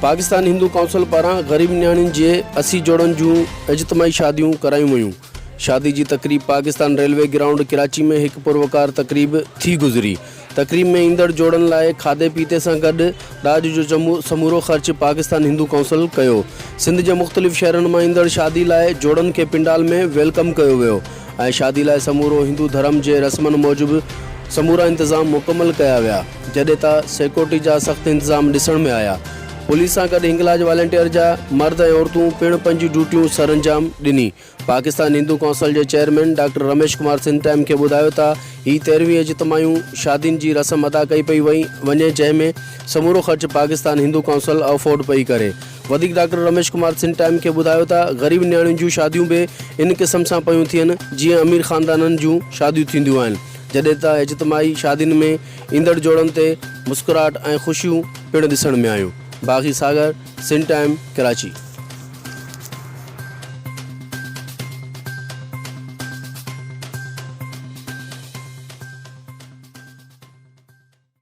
پاڪستان هندو council پاران غريب نياڻين جي 80 جوڙن جون اجتماعي شاديون ڪرايون ويون. شادي جي تقريب پاڪستان ريلوي گرائونڊ ڪراچي ۾ هڪ پروقار تقريب ٿي گذري. تقريب ۾ ايندڙ جوڙن لاء کاڌي پيتي سان گڏ ڏاج جو سمورو خرچ پاڪستان هندو ڪائونسل ڪيو. سنڌ جي مختلف شهرن مان ايندڙ شادي لاء جوڙن کي پنڊال ۾ welcome ڪيو ويو. ۽ شادي لاء سمورو هندو ڌرم جي رسمن موجب سمورا انتظام مڪمل ڪيا ويا، جڏهن ته سيڪيورٽي جا سخت انتظام ڏسڻ ۾ آيا. پوليس سان گڏ هنگلاج والنٽيئر جا مرد ۽ عورتون پڻ پنهنجون ڊيوٽيون سرانجام ڏني. پاڪستان هندو ڪائونسل جي chairman doctor Ramesh Kumar Sindh time کي ٻڌايو ته هي تيرهوين اجتماعيون شادين جي رسم ادا ڪئي پئي وڃي جنهن ۾ سمورو خرچ پاڪستان هندو ڪائونسل افورڊ پئي ڪري. وڌيڪ ڊاڪٽر رميش ڪمار سنڌ ٽائيم کي ٻڌايو ته غريب نياڻين جون شاديون به ان قسم سان پيون ٿين جيئن امير خاندانن جون شاديون ٿينديون آهن جڏهن ته اجتماعي شادين ۾ ايندڙ جوڙن تي مسڪراهٽ ۽ خوشيون پڻ ڏسڻ ۾ آيون. باغي ساگر، سنڌ ٽائيم، ڪراچي.